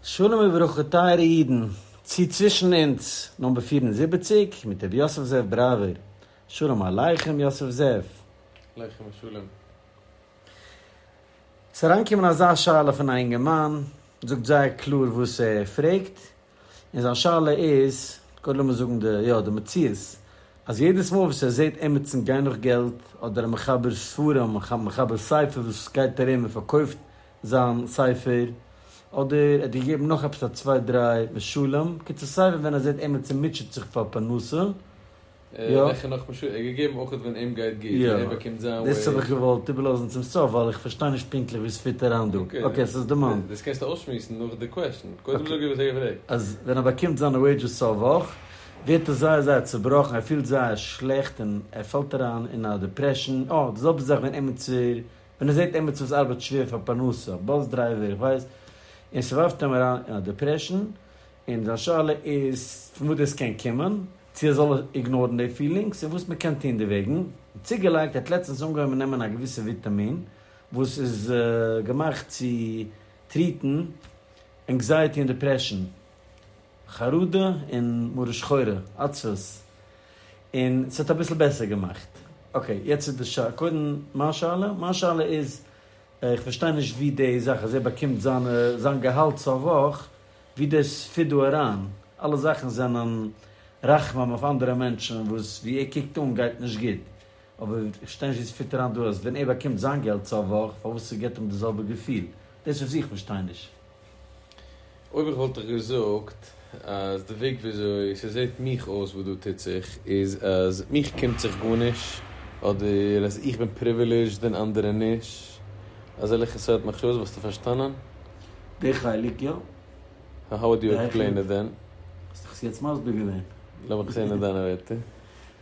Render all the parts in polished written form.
שלום וברכה טייערע אידן, צו צווישן אונז נומבער 74 מיט רבי יוסף זאב בראווער, שלום עליכם יוסף זאב. עליכם השלום. ס'איז אריינגעקומען אזא שאלה פון א אינגערמאן, זאגט זייער קלאר וואס ער פרעגט, און זיין שאלה איז, קודם לאמיר זאגן די, יא, די מציאות, אז יעדעס מאל וואס ער זעט עמיצן גיין נאך געלט, אדער א מחבר ספרים, א מחבר ספר וואס גייט ארום און פארקויפט זיין ספר, אדער ער האט געגעבן נאך עפעס א צוויי דריי משלים, קיצור סיי ווען ווען ער זעט עמיצן מוטשעט זיך פאר פרנסה, יא. וועלכע נאך משלים? ער האט געגעבן אויך ווען אים גייט גוט, ווען ער באקומט זיין וועידזש. דאס האב איך געוואלט איבערלאזן צום סוף ווייל איך פארשטיי נישט פונקטליך ווי עס fit אריין דא. okay, עס איז דערמאנט. דאס קענסטו אויסשמועסן נאך די question. קודם זאג וואס ער האט געפרעגט. אז ווען ער באקומט זיינע וועידזשעס סוף וואך, ווערט ער זייער זייער צובראכן, ער פילט זייער שלעכט און ער פאלט אריין אין א depression. אה, די זעלבע זאך ווען עמיצער, ווען ער זעט עמיצער וואס ארבעט שווער פאר פרנסה, bus driver, איך ווייס, און ס'ווארפט אים אריין אין א depression, און זיין שאלה איז פון וואו דאס קען קומען, צו ער זאל ignore ן די feelings און וואס מען קען טון דערוועגן. און צוגעלייגט, ער האט לעצטנס אנגעהויבן נעמען א געוויסע וויטאמין וואס איז געמאכט צו treat ן anxiety און depression, חרדה און מרה שחורה, עצבות, און ס'האט אביסל בעסער געמאכט. okay, יעצט איז די שאלה, קודם מיין שאלה, מיין שאלה איז, איך פארשטיי נישט ווי די זאך אז ער באקומט זיינע זיין געהאלט סוף וואך, ווי דאס fit דא אריין, אלע זאכן זענען רחמים אויף אנדערע מענטשן וואס ווי ער קוקט אן גייט נישט גוט, אבער איך פארשטיי נישט ווי עס fit אריין דא אז ווען ער באקומט זיין געלט סוף וואך פארוואס ס'געט אים די זעלבע געפיל, דאס איז וואס איך פארשטיי נישט. אויב איך וואלט דיך געזאגט אז די וועג וויאזוי ס'זעט מיך אויס וואס דא טוט זיך איז אז מיך קומט זיך גארנישט, אדער אז איך בין privileged און אנדערע נישט, אזעלכע סארט מחשבות וואלסטו פארשטאנען? די חלק יא. How would you explain it then? האסט דאך עס יעצט מסביר געווען. לאמיך זען אין דיינע ווערטער.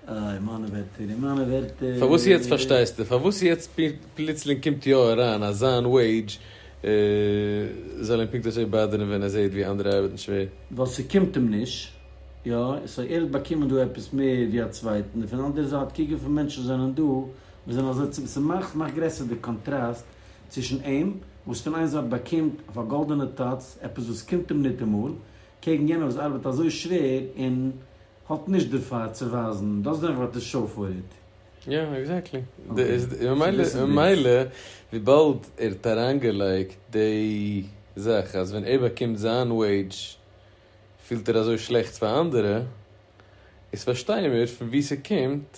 איי, מיינע ווערטער, אין מיינע ווערטער. פארוואס יעצט פארשטייסטו? פארוואס יעצט פלוצלינג קומט יא אריין אז זיין וועידזש זאל אים פונקט אזוי bother ן ווען ער זעט ווי אנדערע ארבעטן שווער? ווייל ס'קומט אים נישט, יא, so ער האט באקומען דא עפעס מער ווי א צווייטן, און פון די אנדערע זייט קוק וויפיל מענטשן זענען דא וואס זענען אזוי צו, ס'מאכט מאכט גרעסער די קאנטראסט צווישן אים וואס פון איין זייט באקומט אויף א גאלדענע טאץ עפעס וואס קומט אים ניטאמאל, קעגן יענער וואס ארבעט אזוי שווער און האט נישט דערפאר צו ווייזן, doesn't have what to show for it. יא, exactly. ממילא וויבאלד ער האט אריינגעלייגט די זאך אז ווען ער באקומט זיין וועידזש פילט ער אזוי שלעכט פאר אנדערע, איז פארשטיי מיר פון וואו ס'קומט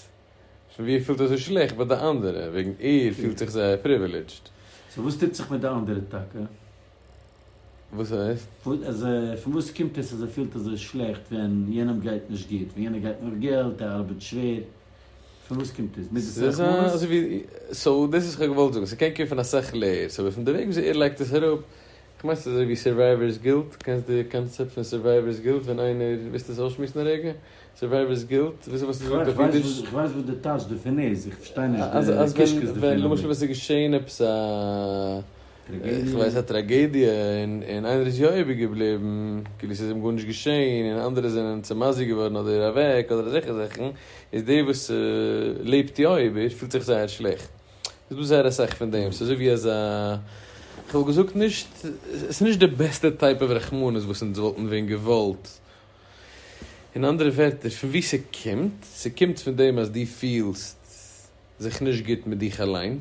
פון וואו ער פילט אזוי שלעכט ביי די אנדערע, וועגן ער פילט זיך זייער privileged. so וואס טוט זיך מיט די אנדערע טאקע? וואס הייסט? אז פון וואס קומט עס אז ער פילט אזוי שלעכט ווען יענעם גייט נישט גוט, ווען יענער גייט נאך געלט, ער ארבעט שווער, פון וואס קומט עס? מידת הרחמנות? so דאס איז כ'האב געוואלט זאגן, ס'קען קומען פון אסאך layers, אבער פון די וועג וויאזוי ער לייגט עס אראפ, כ'מיין ס'איז אזוי ווי survivor's guilt, קענסט די קאנצעפט פון survivor's guilt ווען איינער, ווילסט עס אויסשמועסן א רגע? survivor's guilt, וויאזוי וואלסטו געזאגט אויף אידיש? איך ווייס וואס די טייטש דערפון איז, איך פארשטיי נישט די קישקעס דערפון. ווען למשל ווען ס'איז געשען עפעס א, כ'ווייס א טראגעדיע, און איינער איז יא איבערגעבליבן, כאילו ס'איז אים גארנישט געשען, און אנדערע זענען צומזיק'ט געווארן אדער אוועק אדער אזעלכע זאכן, איז דער וואס לעבט יא איבער פילט זיך זייער שלעכט. איז דא זייער אסאך פון דעם, ס'איז אזוי ווי אזא, כ'וואלט געזאגט נישט, ס'איז נישט די בעסטע type of רחמנות וואס אונז וואלטן ווען געוואלט. אין אנדערע ווערטער, פון וואו ס'קומט, ס'קומט פון דעם אז דו פילסט זיך נישט גוט מיט דיך אליין,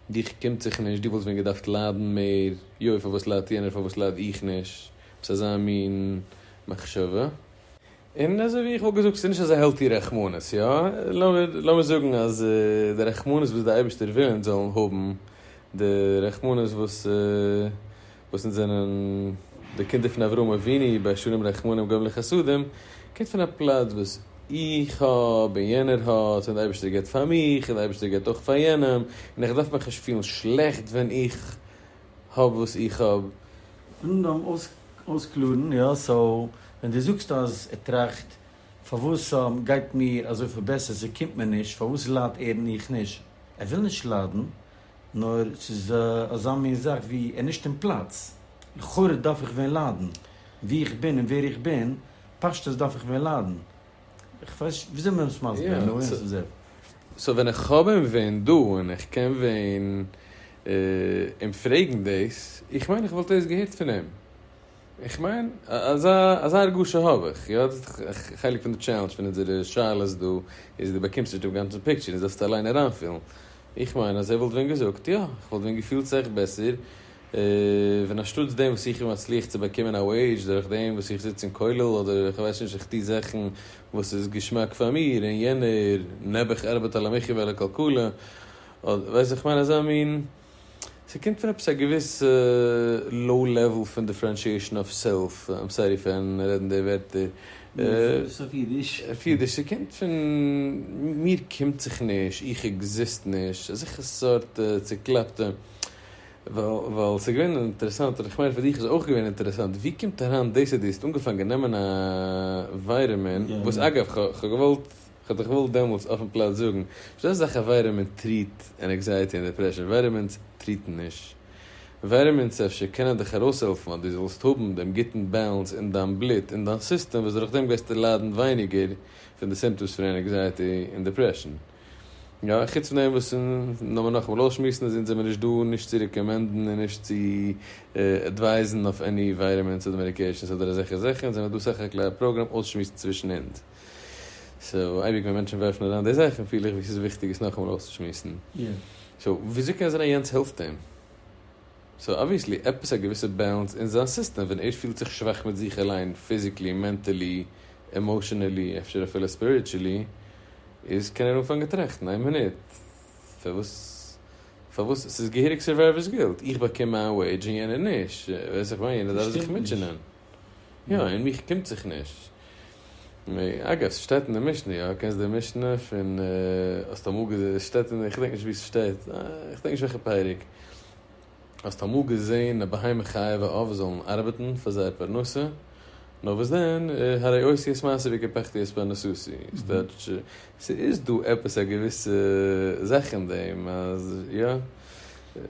דיך קומט זיך נישט, דו וואלסט ווען געדארפט ליידן מער, יוי פארוואס ליידט יענער פארוואס לייד איך נישט, עפעס אזא מין מחשבה. און אזוי ווי איך וואלט געזאגט ס'איז נישט אזא healthy רחמנות, יא? לאמיר זאגן אז די רחמנות וואס די אייבערשטער וויל אונז זאלן האבן, די רחמנות וואס וואס אונז זענען די קינדער פון אברהם אבינו, ביישנים רחמנים גומלי חסדים, קומט פון א פלאץ וואס איך האב און יענער האט, און די אייבערשטער געבט פאר מיך און די אייבערשטער געבט אויך פאר יענעם, און איך דארף מיך נישט פילן שלעכט ווען איך האב וואס איך האב. לאמיר אויסקלארן, יא, so ווען דו זאגסט אז ער טראכט פארוואס גייט מיר אזויפיל בעסער, ס'קומט מיר נישט, פארוואס ליידט ער און איך נישט, ער וויל נישט ליידן, נאר ס'איז אזא מין זאך ווי ער נישט אין פלאץ, לכאורה דארף איך ווען ליידן, ווי איך בין און ווער איך בין, פשטות דארף איך ווען ליידן. איך ווייס נישט וויאזוי מען עס מסביר, נו איך זע. so ווען איך האב אים ווען דא און איך קען ווען אים פרעגן דאס, איך מיין איך וואלט דאס געהערט פון אים. איך מיין, אזא אזא הרגשה האב איך, יא, דאס איז דאך א חלק פון די challenge פון אונזערע שאלות דא, איז דו באקומסט נישט דעם גאנצן picture און זאלסט אליין אריינפילן. איך מיין אז ער וואלט ווען געזאגט, יא, איך וואלט ווען געפילט סאך בעסער, ווען אנשטאטס דעם וואס איך בין מצליח צו באקומען א wage דורך דעם וואס איך זיץ אין כולל אדער איך ווייס נישט איך טו זאכן וואס איז געשמאק פאר מיר און יענער נעבעך ארבעט על המחיה ועל הכלכלה, אדער ווייס איך מיין אזא מין, ס'קומט פון עפעס א געוויסע low level פון differentiation of self, I'm sorry פארן רעדן די ווערטער. נו, זאג עס אויף אידיש. אויף אידיש, ס'קומט פון מיר קומט זיך נישט, איך exist נישט, אזעלכע סארט צוקלאפטע, ווייל ס'איז געווען אינטערעסאנט, און כ'מיין פאר דיך איז אויך געווען אינטערעסאנט, ווי קומט אריין דאס אז דו האסט אנגעפאנגען נעמען א vitamin, וואס אגב, כ'האב געוואלט, כ'האב דיך געוואלט דעמאלטס אויפן פלאץ זאגן, נישטא אזא זאך א vitamin treat אן anxiety און depression, vitamins treat ן נישט. vitamins אפשר קענען דיך ארויסהעלפן אז דו זאלסט האבן דעם גוטן balance אין דיין בלוט און דיין סיסטעם וואס דורך דעם גייסטו ליידן ווייניגער פון די symptoms פון anxiety און depression. יא, חוץ פון דעם וואס לאמיר נאכאמאל אויסשמועסן אז אונז זעמיר נישט דא נישט צו recommend ן און נישט צו advise ן אויף any vitamins אדער medications אדער אזעלכע זאכן, אונז זעמיר דא סך הכל א פראגראם אויסשמועסן צווישן אונז. so אייביג ווען מענטשן ווארפן אריין די זאכן פיל איך ווי ס'איז וויכטיג עס נאכאמאל אויסצושמועסן. so וויאזוי קען זיין אז יענץ העלפט אים? so obviously עפעס א געוויסע balance אין זיין סיסטעם ווען ער פילט זיך שוואך מיט זיך אליין physically, mentally, emotionally, אפשר אפילו spiritually, איז קען ער אנפאנגען טראכטן, איין מינוט, פארוואס, פארוואס, ס'איז געהעריג survivor's guilt, איך באקום מיין וועידזש און יענער נישט, ווייס איך מיין, יענער דארף זיך מוטשענען. יא, און מיך קומט זיך נישט. אגב, ס'שטייט אין די משנה, יא? קענסט די משנה פון, האסט אמאל געזען, ס'שטייט אין, איך געדענק נישט וואו ס'שטייט, איך געדענק נישט וועלכע פרק. האסט אמאל געזען א בהמה חיה ועוף זאלן ארבעטן פאר זייער פרנסה? נאר וואס דען, הרי עושי את מעשי וקיפחתי את פרנסתי. ס'טייטש, ס'איז דא עפעס א געוויסע זאך אין דעם אז יא. יא,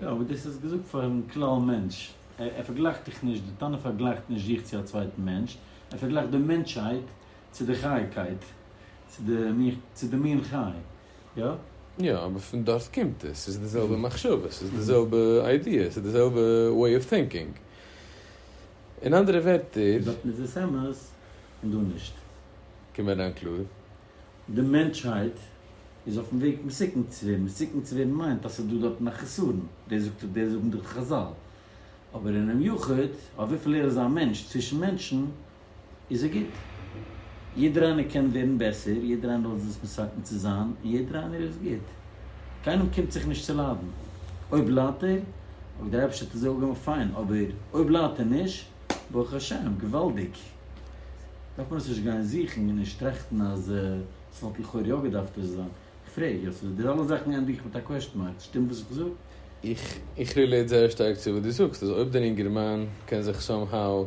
אבער דאס איז געזאגט פארן כלל מענטש. ער פארגלייכט דיך נישט, די תנא פארגלייכט נישט זיך צו א צווייטן מענטש, ער פארגלייכט די מענטשהייט צו די חי'קייט, צו די מין, צו די מין חי. יא? יא, אבער פון דארט קומט עס, ס'איז די זעלבע מחשבה, ס'איז די זעלבע idea, ס'איז די זעלבע way of thinking. אין אנדערע ווערטער. דארטן איז עס אמת און דא נישט. קום אריין קלאר. די מענטשהייט איז אויפן וועג מסוכן צו ווערן, מסוכן צו ווערן מיינט אז ס'איז דא דארטן א חסרון, דאס זאגט דאס זאגן דאך די חזל, אבער אינעם יחיד, אויף וויפיל ער איז א מענטש צווישן מענטשן, איז ער גוט. יעדער איינער קען ווערן בעסער, יעדער איינער האט וואס מתקן צו זיין, און יעדער איינער איז גוט. קיינעם קומט זיך נישט צו ליידן. אויב ליידט ער, אויב דער אייבערשטער האט אזוי אפגעמאכט, פיין, אבער אויב ליידט ער נישט, ברוך השם, געוואלדיג. דארף מען עס נישט גיין זוכן און נישט טראכטן אז ס'וואלט לכאורה יא געדארפט אזוי זיין. איך פרעג, יא, ס'איז די אלע זאכן ענדיג איך מיט א question mark, שטימט וואס איך זאג? איך איך relate זייער שטארק צו וואס דו זאגסט, אז אויב דער אינגערמאן קען זיך somehow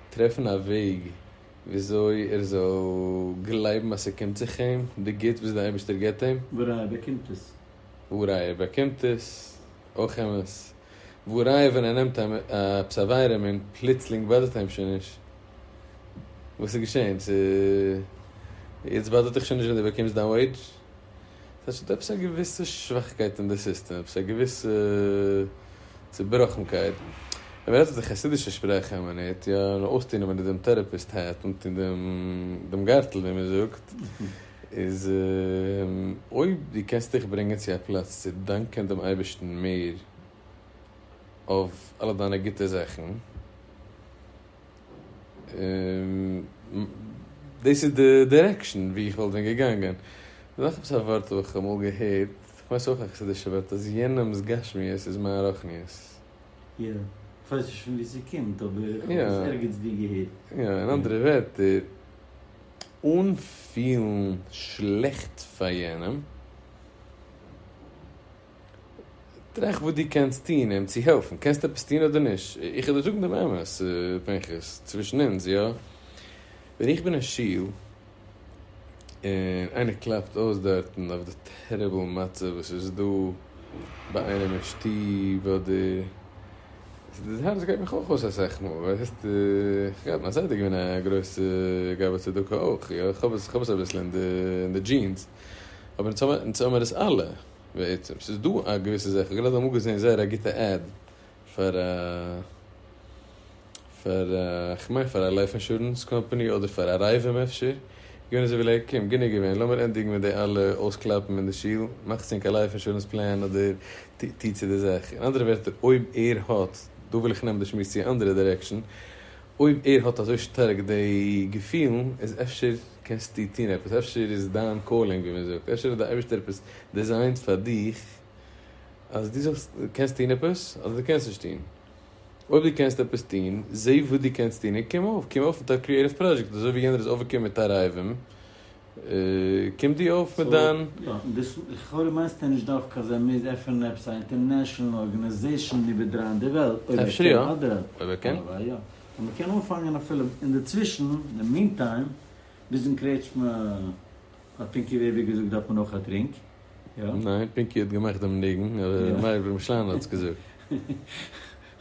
טרעפן א וועג וויאזוי ער זאל גלייבן אז ס'קומט זיך אים די גוט וואס די אייבערשטער געבט אים. והראיה ער באקומט עס. והראיה ער באקומט עס, אויך אמת. והראיה ווען ער נעמט עפעס א vitamin פלוצלינג באדערט אים שוין נישט. וואס איז געשען? יעצט באדערט דיך שוין נישט ווען דו באקומסט דיין וועידזש? ס'הייסט ס'דא עפעס א געוויסע שוואכקייט אין די סיסטעם, עפעס א געוויסע צובראכנקייט. ווען מ'רעדט אויף די חסידישע שפראך א מינוט, יא, און אויסטון א מינוט דעם therapist hat, אנטון דעם גארטל ווי מ'זאגט, איז אויב דו קענסט דיך ברענגען צו א פלאץ צו דאנקען דעם אייבערשטן מער אויף אלע דיינע גוטע זאכן, דאס איז די direction ווי איך וואלט ווען געגאנגען. נאך עפעס א ווארט האב איך אמאל געהערט, כ'מיין ס'איז אויך א חסידישע ווארט, אז יענעמ'ס גשמיות איז מיין רוחניות. יא, כ'ווייס נישט פון ווי ס'קומט, אבער איך האב עס ערגעץ ווי געהערט. יא, אין אנדערע ווערטער, אן פילן שלעכט פאר יענעם, טראכט וואס דו קענסט טון אים צו העלפן, קענסט עפעס טון אדער נישט? איך וועל דיר זאגן דעם אמת, פנחס, צווישן אונז, יא? ווען איך בין אין שול און איינער קלאפט אויס דארטן אויף די terrible מצב וואס איז דא ביי איינעם אין שטוב אדער, די הארץ גייט מיך אויך אויס אסאך מאל, ווייסט, איך געהאט מיין זיידע געווען א גרויסע גבאי צדקה אויך, יא, איך האב עס, איך האב עס אביסל אין די genes, אבער אונז האמיר עס אלע. בעצם, ס'איז דא א געוויסע זאך, איך האב גראדע אמאל געזען זייער א גוטע ad פאר א. פאר כ'מיין פאר א life insurance company אדער פאר ערבים אפשר, געווען אזוי ווי like קום גענוג געווען לאמיר ענדיגן מיט די אלע אויסקלאפן אין די שול, מאכטס ענק א life insurance plan אדער טוט צו די זאך. אין אנדערע ווערטער אויב ער האט, דא וויל איך נעמען די שמועס צו א אנדערע direction, אויב ער האט אזוי שטארק די געפילן איז אפשר קענסטו טון עפעס, אפשר איז דיין calling ווי מען זאגט, אפשר האט די אייבערשטער עפעס designed פאר דיך אז דו זאלסט, קענסט טון עפעס אדער דו קענסט נישט טון. אויב דו קענסט עפעס טון, זע וואס דו קענסט טון און קום אויף, קום אויף מיט א creative project, אזוי ווי יענער איז אויפגעקומען מיט ערבים, קום דו אויף מיט דיין. יא, און דאס לכאורה מיינסטו נישט דווקא אז ער מוז עפענען עפעס א international organization און איבערדרייען די וועלט, אויב ער אפשר יא, קען אדרבה, אויב ער קען. הלוואי יא. אבער מ'קען אנפאנגען אפילו אינדערצווישן, אין די meantime, ביזן קרעטשמע האט פינקי וועבער געזאגט דארף מען אויך א טרינק, יא? ניין, פינקי האט געמאכט דעם ניגון, אבער מאיר ברומשטיין האט עס געזאגט.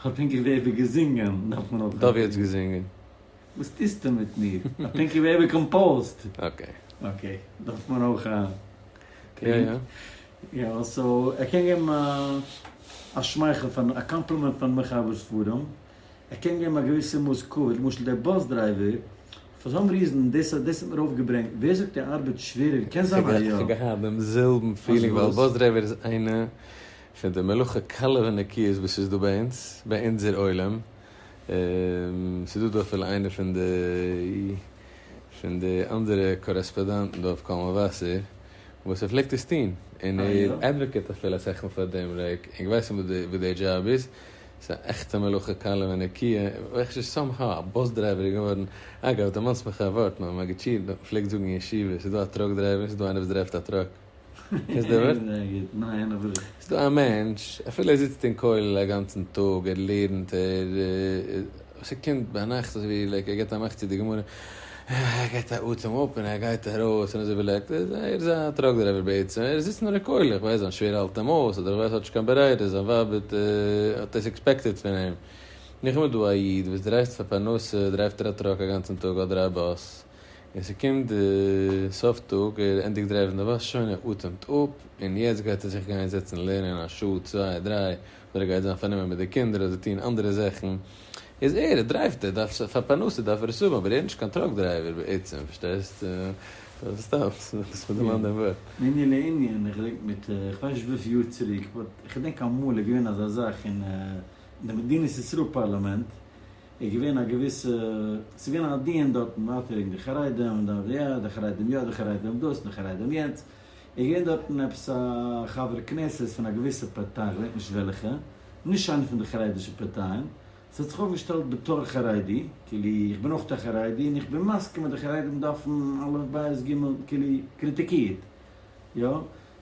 האט פינקי וועבער געזינגען דארף מען אויך א טרינק. דוד האט עס געזינגען. וואס טוסטו מיט מיר? האט פינקי וועבער composed. Okay. Okay, דארף מען אויך א טרינק. יא יא. So ער קען געבן א שמייכל פארן, א קאמפלימענט פארן מחבר ספרים. ער קען געבן א געוויסע מאס כבוד, למשל דער bus driver, for some reason, דאס דאס האט מיר אויפגעברענגט, ווער זאגט ער ארבעט שווערער, קען זיין אז יא. איך האב געהאט דעם זעלבן feeling, ווייל bus driver איז איינע פון די מלאכה קלה ונקיות וואס איז דא ביי אונז, ביי אונזער עולם, ס'איז דא דא אפילו איינער פון די פון די אנדערע קארעספאדאנטן דא אויף קול מבשר וואס ער פלעגט עס טון, און ער advocate אפילו אסאך מאל פאר דעם, like, איך ווייס נישט וואס די דזשאב איז, ס'איז א עכטע מלאכה קלה ונקיה, איך ווייס somehow א bus driver איז געווארן, אגב דערמאנסט מיך א ווארט, מיין מגיד שיעור פלעגט זאגן אין ישיבה, ס'איז דא א truck driver, ס'איז דא איינער וואס דרייווט א truck. קענסט די ווארט? ניין אבער איך. ס'איז דא א מענטש, אפילו ער זיצט אין כולל א גאנצן טאג, ער לערנט, ער, ס'קומט ביינאכט אזוי ווי like ער געבט א מאך צו די גמרא, ער געבט א אטעם אפ און ער גייט ארויס און אזוי ווי like, ער איז א truck driver בעצם, ער זיצט נאר אין כולל, איך ווייס זיין שווער האלט אים אויס, אדער איך ווייס ער האט נישט קיין ברירה, זיין ווייב האט האט עס expected פון אים. נאכדעם איז דא א איד וואס דרייווט פאר פרנסה, דרייווט ער א truck א גאנצן טאג אדער א באס, און ס'קומט די סוף טאג, ער ענדיגט דרייוון די באס, שוין ער אטעמט אפ, און יעצט גייט ער זיך גיין זעצן לערנען א שעה צוויי דריי, אדער ער גייט זיין פארנומען מיט די קינדער אדער טון אנדערע זאכן, איז ער, ער דרייווט, ער דארף, פאר פרנסה דארף ער עס האבן, אבער ער איז נישט קיין truck driver בעצם, פארשטייסט? סתם, ס'איז מיר דערמאנט דעם ווארט. מענין לענין, איך געדענק מיט, איך ווייס נישט וויפיל יאר צוריק, but איך געדענק אמאל איז געווען אזא זאך אין די מדינת ישראל פארלאמענט, איז געווען א געוויסע, ס'איז געווען א דיון דארטן ווייטער וועגן די חרדים, און דארט יא, די חרדים יא, די חרדים דאס, און די חרדים יענץ, איז געווען דארטן עפעס א חבר כנסת פון א געוויסע פארטיי, איך געדענק נישט וועלכע, נישט איינע פון די חרדישע פארטייען, ס'האט זיך אויפגעשטעלט בתור חרדי, כאילו איך בין אויך א חרדי און איך בין מסכים אז די חרדים דארפן א' ב' ג', כאילו קריטיקירט, יא,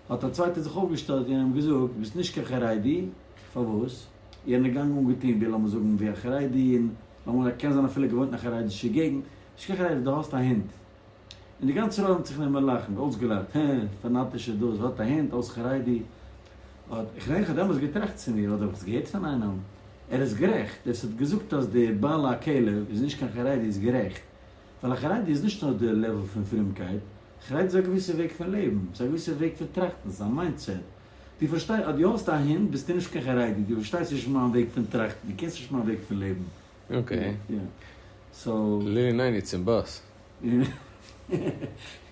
האט א צווייטער זיך אויפגעשטעלט און אים געזאגט, ביסט נישט קיין חרדי, פארוואס? יענער גאנג אנגעטון ווי לאמיר זאגן ווי א חרדי און לאמיר זאגן קען זיין אפילו געוואוינט אין א חרדישע געגנט, נישט קיין חרדי דו האסט א הונט. און די גאנצע עולם האט זיך גענומען לאכן, אויסגעלאכט, הע, פאנאטישע דאס, האט א הונט, אויס חרדי. האט, איך געדענק איך האב דעמאלטס געטראכט צו מיר, אדער האב איך עס געהערט פון איינעם, ער איז גערעכט, דער וואס האט געזאגט אז דער בעל הכלב איז נישט קיין חרדי איז גערעכט, ווייל א חרדי איז נישט נאר די level פון פרומקייט, חרדי איז א געוויסע וועג פון לעבן, ס'איז א געוויסע וועג פון טראכטן, ס'איז א mindset. דו פארשטייסט אז דו האסט א הונט ביסטו נישט קיין חרדי, דו פארשטייסט נישט מיין וועג פון טראכטן, דו קענסט נישט מיין וועג פון לעבן. Okay. יא. So. לענינינו צום באס.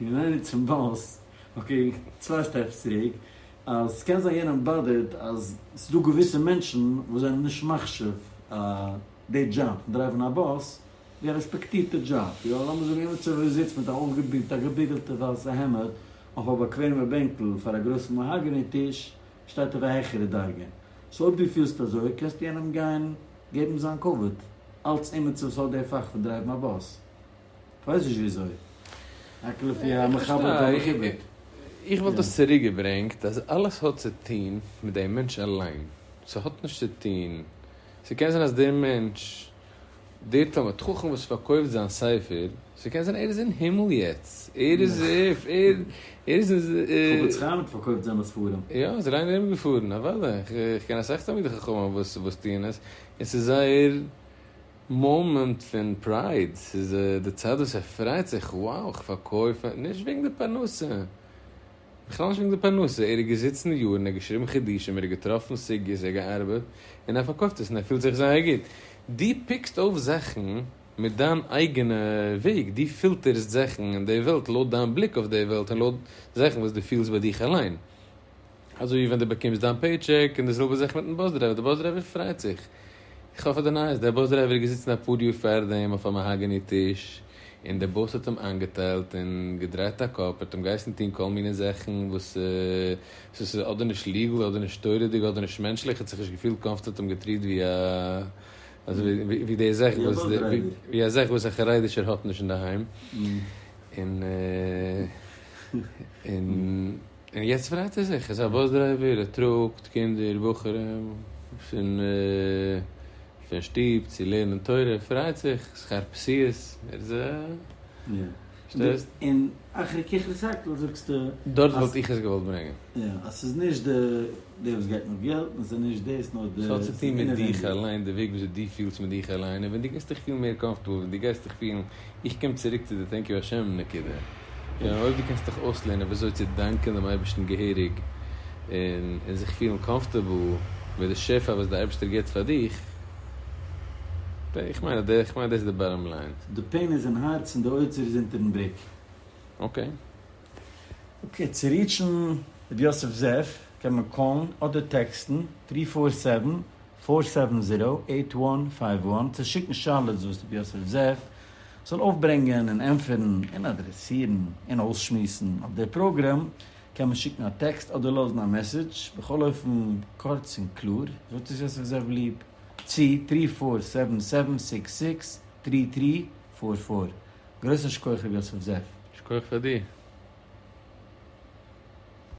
לענינינו צום באס. Okay, צוויי steps צוריק. אז ס'קען זיין יענעם באדערט אז ס'איז דא געוויסע מענטשן וואס זענען נישט מחשיב די דזשאב פון דרייוון א באס ווי א רעספעקטירטע דזשאב. יא, לאמיר זאגן עמיצער וואס זיצט מיט א אויפגעביגלט א געביגלטע ווייסע העמד אויף א באקוועמע בענקל פאר א גרויסן mahogany טיש, שטייט אויף א העכערע דרגה. So אויב דו פילסט אזוי, קענסטו יענעם גיין געבן זיין כבוד, אלץ עמיצער וואס האט די פאך פון דרייוון א באס. כ'ווייס נישט וויאזוי. רק לפי המכבד והמכובד. איך וואלט עס צוריק געברענגט אז אלעס האט צו טון מיט דעם מענטש אליין. ס'האט נישט צו טון, ס'קען זיין אז דער מענטש דער תלמיד חכם וואס פארקויפט זיין ספר, ס'קען זיין ער איז אין הימל יעצט, ער איז ער איז אין. חפץ חיים האט פארקויפט זיינע ספרים. יא, איז אריין ארום געפארן, אוודאי, איך קען אסאך תלמידי חכמים וואס וואס טוען עס, און ס'איז זייער מאמענט פון pride, ס'איז די צייט וואס ער פרייט זיך, wow איך פארקויף, נישט וועגן די פרנסה. בכלל נישט וועגן די פרנסה, ער איז געזיצן יארן, ער האט געשריבן חידושים, ער האט געטראפן סוגיות, ער האט געארבעט, און ער פארקויפט עס און ער פילט זיך זייער גוט. דו pick סט אויף זאכן מיט דיין אייגענע וועג, דו פילטערסט זאכן אין די וועלט לויט דיין בליק אויף די וועלט און לויט זאכן וואס דו פילסט ביי דיך אליין. אזוי ווי ווען דו באקומסט דיין paycheck, און די זעלבע זאך מיטן bus driver, די bus driver פרייט זיך. איך האף אז די נייעס, דער bus driver איז געזיצן אפאר יאר פארדעם אויף א mahogany טיש, און דער boss האט אים איינגעטיילט און געדרייט א קאפ, ער האט אים געהייסן טון כל מיני זאכן וואס ס'איז אדער נישט legal, אדער נישט תורה'דיג, אדער נישט מענטשליך, ער האט זיך נישט געפילט comfortable, האט אים גע treat ווי א, אזוי ווי די זאך וואס, ווי א זאך וואס א חרדישער האט נישט אינדערהיים. און און און יעצט פרייט ער זיך, ער איז א bus driver, ער טראגט קינדער, בחורים, פון פון שטוב צו לערנען תורה, ער פרייט זיך, שכר פסיעות, ער איז א. פארשטייסט? און אחרי ככלות הכל זאגסטו. דארט וואלט איך עס געוואלט ברענגען. יא, אז ס'איז נישט די דער וואס גייט נאך געלט, און ס'איז נישט דאס נאר די. ס'האט צו טון מיט דיך אליין, די וועג וויאזוי דו פילסט מיט דיך אליין, און ווען דו גייסט דיך פילן מער comfortable, ווען דו גייסט דיך פילן, איך קום צוריק צו די thank you השם נקודה. יא, אויב דו קענסט דיך אויסלערנען וויאזוי צו דאנקען דעם אייבערשטן געהעריג, און און זיך פילן comfortable מיט די שפע וואס דער אייבערשטער גיבט פאר דיך, איך מיין אז איך מיין דאס איז די bottom line. די pain איז אין הארץ און די אוצר איז אונטערן בריק. Okay. Okay, צו reach ן ר' יוסף זאב קען מען call ן אדער טעקסטן three four seven four seven zero eight one five one צו שיקן שאלות וואס ר' יוסף זאב זאל אויפברענגען און ענטפערן און אדרעסירן און אויסשמועסן אויף דער פראגראם, קען מען שיקן א טעקסט אדער לאזן א message, בכל אופן קורץ און קלאר, זאגט עס יוסף זאב ליב, צו three four seven seven six six three three four four. גרויסן שכוח ר' יוסף זאב. שכוח פאר דיר.